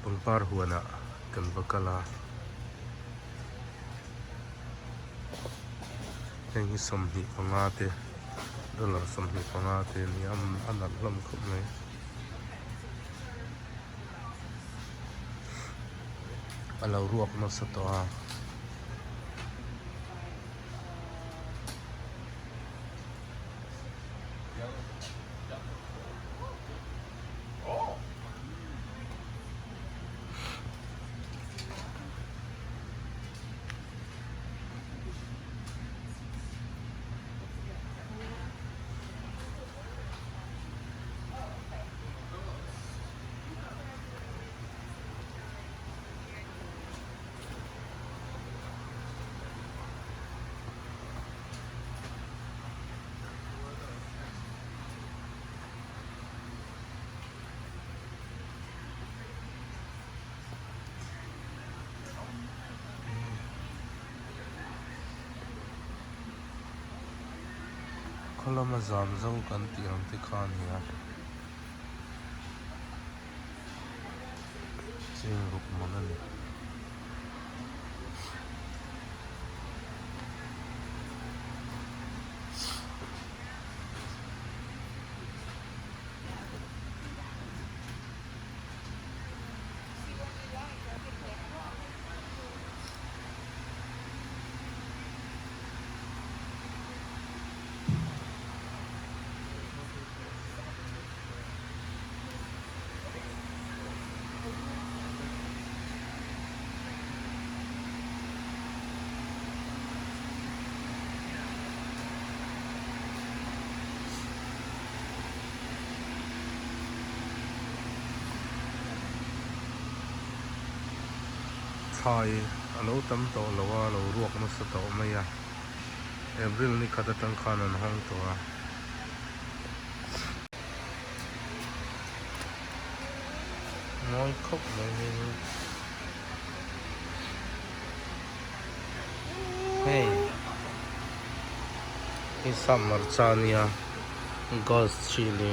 Pangpar huanah kan va kal a, heng hi 25 te dollar 25 te a ni a, a nalh hlawm khawp mai. A lo ruak nasa tawh a. Khaw lama zam zo kan tih ang te kha a ni a cheng ruk man a ni. Thlai a lo tam tawh lo a, a lo ruak nasa tawh mai a, April ni khat atang khan an hawng tawh a. Mawi khawp mai hei hi. Hei hi sap hmarcha a nia ghost chili.